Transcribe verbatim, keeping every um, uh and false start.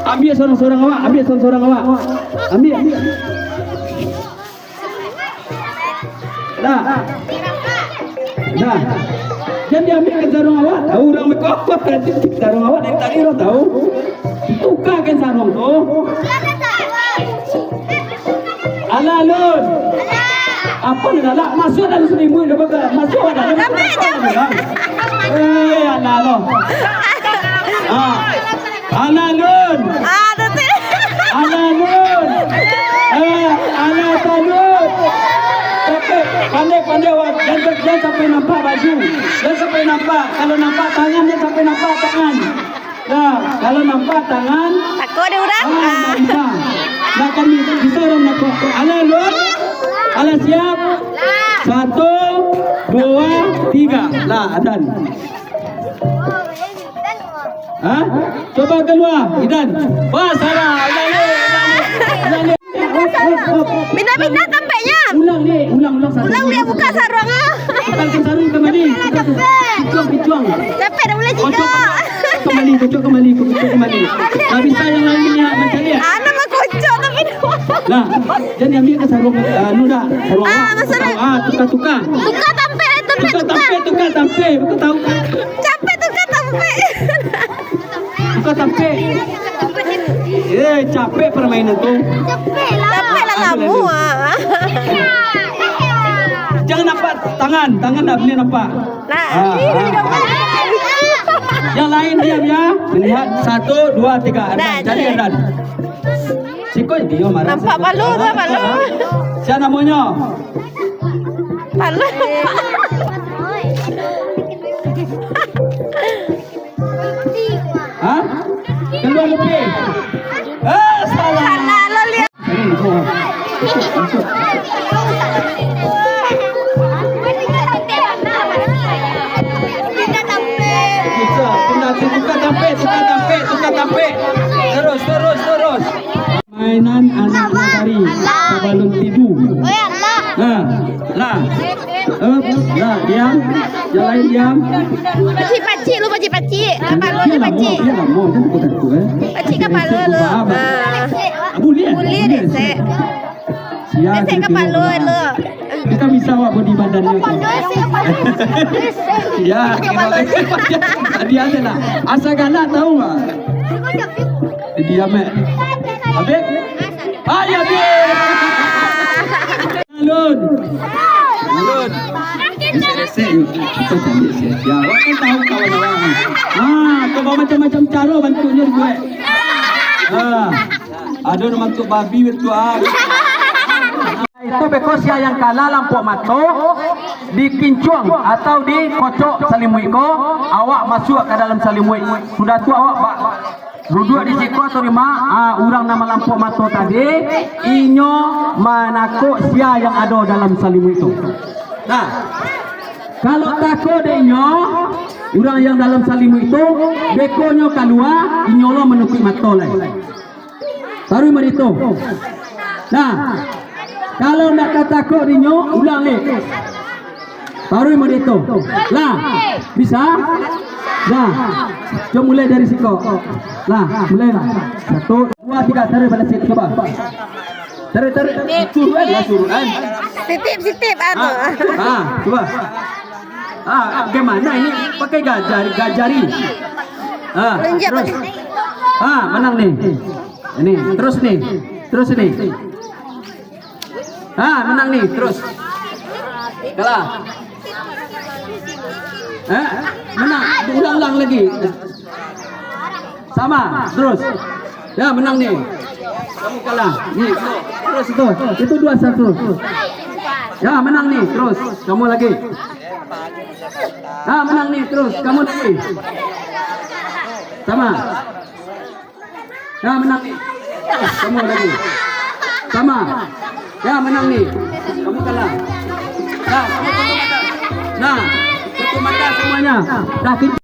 Ambiak surang-surang awak, ambiak surang-surang awak. Ambiak. Dah. Dah. Jan diambiakkan sarung awak, tahu urang beko. Sarung awak dari tadi urang tahu. Tukarkan sarung tu. Alah, Lun. Apa ni, galak? Masuak dalam salimuik tu, baga-, masuak dalam. Apa tu? Eh, alah, Lun. Ah. Alah, Lun. Ah, tu tu. Alah, Lun. Eh, alah, Lun. Tapi, pandai-pandai awak. Jan, jan sampai nampak baju. Jan sampai nampak. Kalau nampak tangan, jan sampai nampak tangan. Nah, kalau nampak tangan, takut dek urang. Ah, ah, tak bisa. Nah, kami bisa urang nakok. Alah, Lun. Alah, siap. Satu, dua, tiga. Lah, adan. Hah? Coba kalua, Idan. Wah, salah. Ulang ni, ulang ni, ulang ni. Ulang ni. Pindah-pindah tampeknya. Ulang ni, ulang, ulang satu. Ulang dia buka sarung ah. Bukan ke sarung kembali. Kicuang, kicuang. Capek dah mulai. Kocok cika. Kembali, kocok kembali, kocok kembali. Tak bisa yang lain ni, ah, mencari. Anak mah kocok tapi dua. Nah, jadi ambil ke sarung, ah, nu dah, sarung awak. Ah, masalah. Ah, tukar-tukar. Tukar tampek, tampek, tukar. Tukar tampek, tukar tampek. Kau tahu. Capek tukar tampek. Tukar tampek. Eh, capek permainan tu. Capek lah. Capek lah lama ah. Jangan nampak tangan, tangan tak boleh nampak. Nah, ah, ini ah. Yang lain diam ya. Lihat, satu, dua, tiga. Nah, cari, jadi. Adan. Siko diam, marah. Nampak palu tu, palu. Siapa namanya? Palu. Hah? Kalua lupih. Eh, salah. Salah lo, lihat. Bisa, penalti, tukar tampek, tukar tampek, tukar tampek. Terus, terus, terus. Mainan anak nagari sabalun tidur. Nah, lah. Eh, lah, diam. Yang lain diam. Pacik-pacik lu, pacik-pacik. Kapalo pacik-pacik. Biar lama, biar lama. Jangan takut, eh. Pacik kapalo lu. Ah. Buliah. Buliah deh, sek. Siap, sek, kapalo lu. Kita bisa awak body badannya tu. Ya, kira tadi ada lah. Asal galak tahu nggak? Diam, eh. Habis? Ayo, habis. Alun. Alun. Resek-resek, yuk. Kita cantik, siap. Ya, awak kan tahu kawan awak ni. Ah, tu bermacam-macam cara bantuknya dibuat. Ah. Ado nan bantuk babi betul ah. Itu beko sia yang kalah lampok mato, dikincuang atau dikocok salimuik ko, awak masuak ka dalam salimuik. Sudah tu awak ba-, duduak di siko atau di ma, ah, urang nan malampok mato tadi, inyo manakok sia yang ado dalam salimuik tu. Nah, kalau takok dek inyo, urang yang dalam salimuik tu, bekonyo kalua, inyo lo manutuik mato lai. Taruih mari tu. Nah, kalau ndak tatakok dinyo, ulang lek. Taruih mari tu. Lah, bisa? Dah. Cubo mulai dari siko. Lah, mulailah. Satu, dua, tiga, taruih baliak situ, cubo. Taruih, taruih. Suruh kan, lah suruh kan. Sitip, sitip, anu. Ah, ah, cubo. Ah, bagaimana ini? Pakai gajari, gajari. Ah, terus. Ah, menang ni. Ini, terus ni. Terus ni. Ha, menang ni, terus. Kalah. Ha? Menang. Ulang-ulang lagi. Sama, terus. Ya, menang ni. Kamu kalah. Ni, terus itu. Itu dua satu. Ya, menang ni, terus. Kamu lagi. Ha, menang ni, terus. Kamu lagi. Sama. Ya, menang ni. Kamu lagi. Sama. Ya, menang ni. Kamu kalah. Nah, kamu tutup mata. Nah, tutup mata semuanya. Dah, tutup.